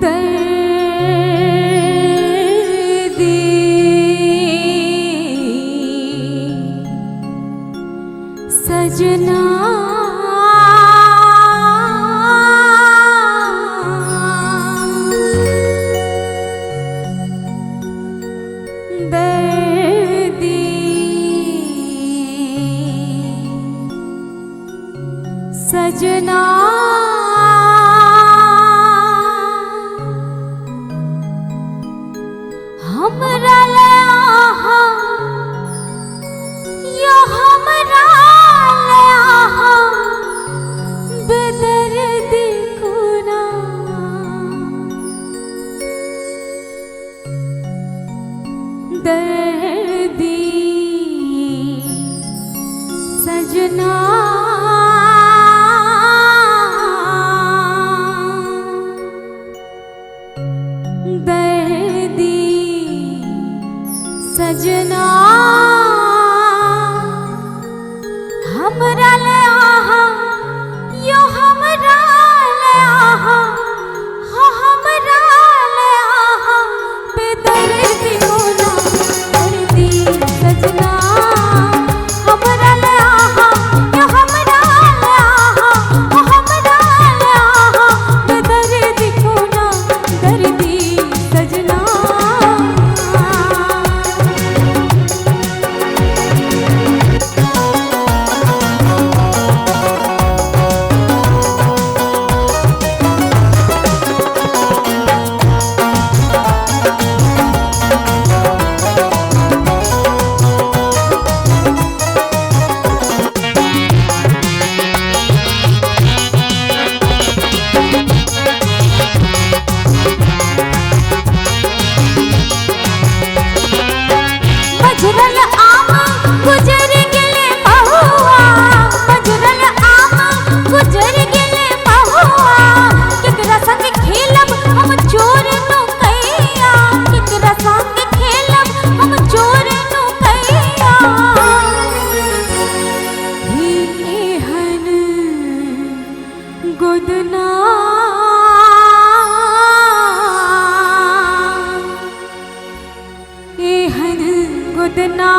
दर्दी सजना दर्दी सजना हमरा ले आहा यो हमरा ले आहा बेदर्दी कोना दर्दी सजना दर्दी सजना हमरा ले आहा यो हमरा ले आहा हो हमरा ले आहा बेदर्दी कोना दर्दी सजना हमरा ले आहा यो हमरा ले आहा हो हमरा ले आहा बेदर्दी कोना दर्दी सजना। मजरल आम गुजर गेले महुआ, मजरल आम गुजर गेले महुआ, केकरा संग खेलब हम चोर नु कैया, केकरा संग खेलब हम चोर नु कैया। हे एहन गोदना एहन गोदना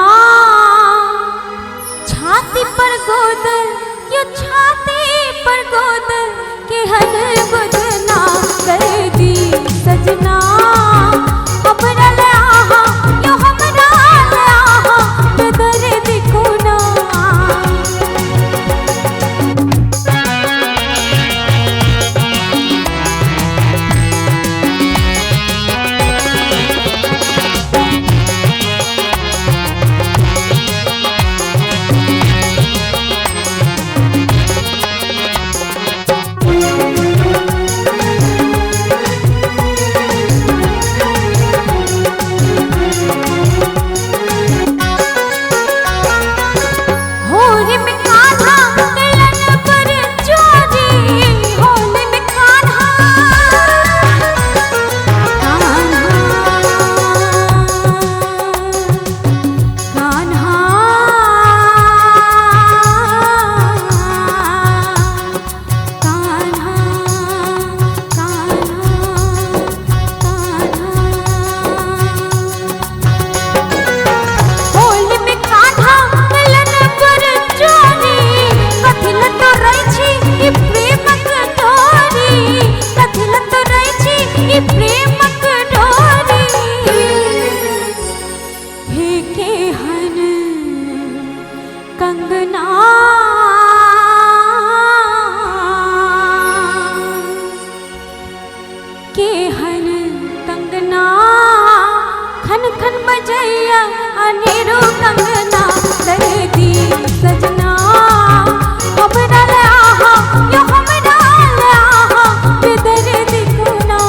छाती पर गोदल यो छाती पर गोदल केहन गोदना दर्दी सजना हमरा ले आहा यो हमरा ले आहा बेदर्दी कोना। होली में कान्हा गलन पर चोरी, होली में कान्हा कान्हा कान्हा कान्हा कान्हा कान्हा। होली में कान्हा गलन पर चोरी, कथिल तोरै छी ई प्रेमक डोरी, कथिल तोरै छी ई प्रेमक डोरी। हे केहन कंगना केहन कंगना खन खन बजैया अनेरो कंगना दर्दी सजना हमरा ले आहा यो हमरा ले आहा बेदर्दी कोना।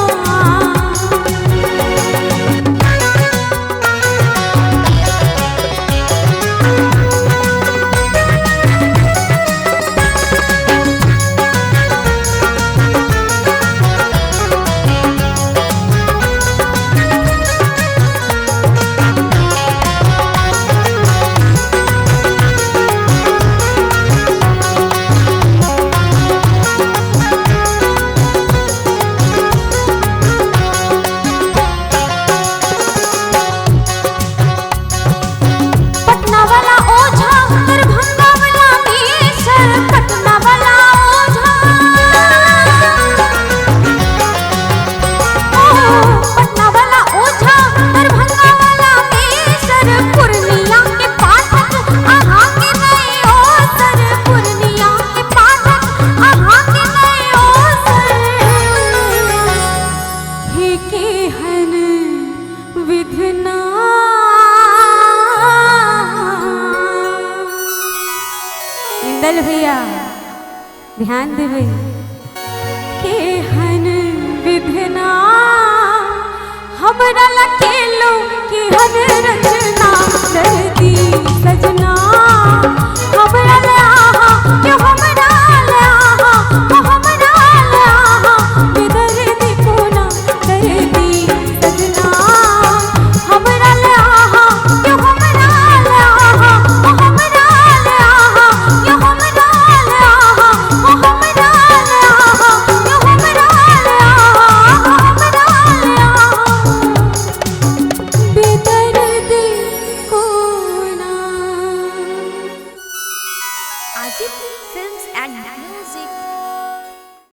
लाल भैया, ध्यान देबै।